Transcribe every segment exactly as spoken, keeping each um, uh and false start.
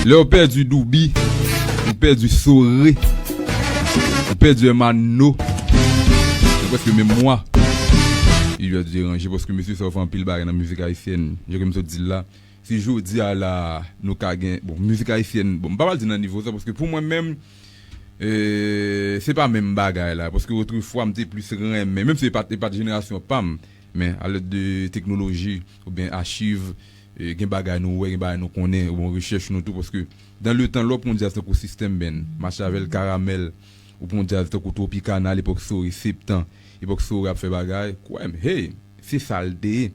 Lè w pèdi Douby, ou pèdi Sore, ou pèdi Hermano, se prèske menm mwa. Li dwe deranje paske mesye sa yo fè anpil bagay nan mizik ayisyèn. Jan ke m sot di l la, si jodi a la nou ka gen, bon, mizik ayisyèn, bon, m pa pral di nan nivo sa paske pou mwen menm, e, se pa menm bagay la. Paske otrefwa m te plis renmen, menm si e pa t, e pa t jenerasyon pa m, men alèd de teknoloji oubyen achiv, e, gen bagay nou wè, gen bagay nou konnen, bon, rechèch nou tou, paske dan le tan lè w pran yon djaz tankou System Band, Machiavel Caramel, ou pran yon djaz tankou Tropicana, lepòk Sore, Septan, epòk Sore ap fè bagay, kwè m, hey, se sa l te ye.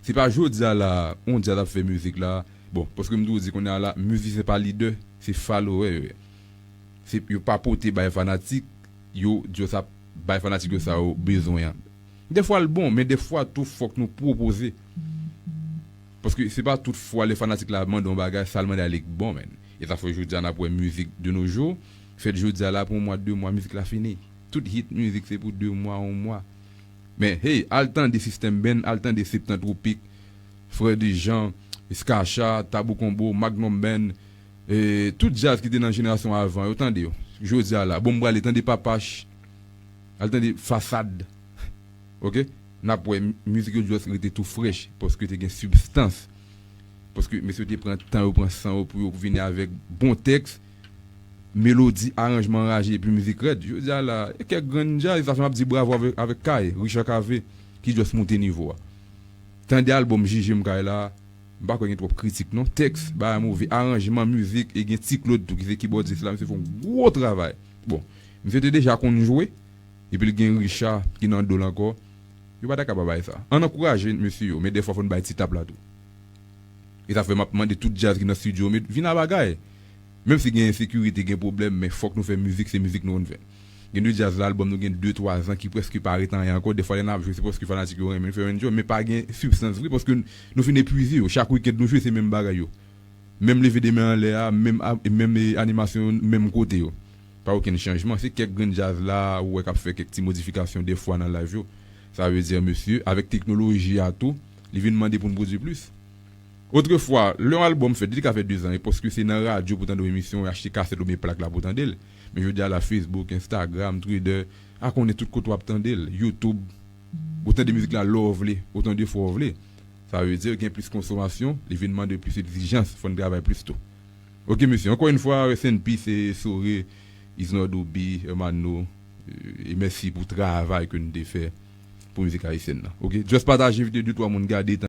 Se pa jodi a la, yon djaz ap fè mizik la, bon, paske m toujou di kounye a la, mizisyen pa lidè, se follower yo ye. Se, yo pa pote bay fanatik, yo just ap bay fanatik yo sa yo bezwen an. Defwa l bon, men defwa tou fòk nou pwopoze. Paske se pa tout fwa lè fanatik la mande yon bagay, sa l mande a li k bon, menn. E sa fè jodi a n ap wè mizik de nos jours, fèt jodi a la pou yon mwa, de mwa, mizik la fini. Tout hit mizik se pou de mwa, yon mwa. Men, hey, al tande System Band, al tande Septan Tropik, Frè Dejan, Skacha, Tabou Konbo, Magnum Band, e, tout djaz ki te nan jenerasyon avan yo, tande yo. Jodi a la, bon, m prale tande Papach, al tande Fasad. Oke? N ap wè m-, mizik yo just rete tou frèch, paske te gen sibstans. Paske mesye yo te pran tan yo, pran san yo pou yo vini avèk bon tèks, melodi, aranjman anraje epi mizik rèd. Jodi a la, e kèk grenn djaz, sa fè m ap di bravo avèk, avèk Kay, Richard Cavé, ki just moute nivo a. Tande albòm Jije M Kay la, m pa kwè gen twòp kritik non. Tèks, bagay move, aranjman, mizik, e gen Ti Claude tou, ki se kibòdis la, misye fè yon gwo travay. Bon, misye te deja konn jwe, epi l gen Richard ki nan do l ankò. Yo pa ta ka pa bay sa. Ann ankouraje mesye yo, men dèfwa fò n bay ti tap la tou. E sa fè m ap mande tout djaz ki nan estidyo, men vin a bagay. Menm si gen ensekirite, gen pwoblèm, men fòk nou fè mizik, se mizik nou konn fè. Gen de djaz la, albòm nou gen de, twa zan ki prèske pa ret anyen ankò. Dèfwa lè n ap jwe, se paske fanatik yo renmen, fè enjoy, men pa gen sibstans vre, paske n-, nou fin epuize yo. Chak wikenn nou jwe, se menm bagay yo. Menm leve de men anlè a, menm a-, menm, e, animasyon yo, menm kote yo. Pa okenn chanjman. Se kèk grenn djaz la, ou wè k ap fè kèk ti modifikasyon dèfwa nan live yo. Sa vle di, mesye, avèk teknoloji a tou, li vin mande pou n pwodui plis. Otrefwa, lè yon albòm fèt, li te ka fè de zan, e paske se nan radyo pou tande yon emisyon, achte kasèt oubyen plak la pou tande l. Men jodi a la, Facebook, Instagram, Twitter, a konnen tout kote w ap tande l, YouTube, ou tande mizik la lè w vle, otan de fwa w vle. Sa vle di, gen plis konsomasyon, li vin mande plis egzijans, fò n travay plis tou. Oke, mesye, ankò yon fwa, rest in peace, e Sore, Iznor Douby, Hermano, e, e mèsi pou travay ke nou te fè pou mizik ayisyèn nan. Oke, just pataje videyo, de twa moun gade,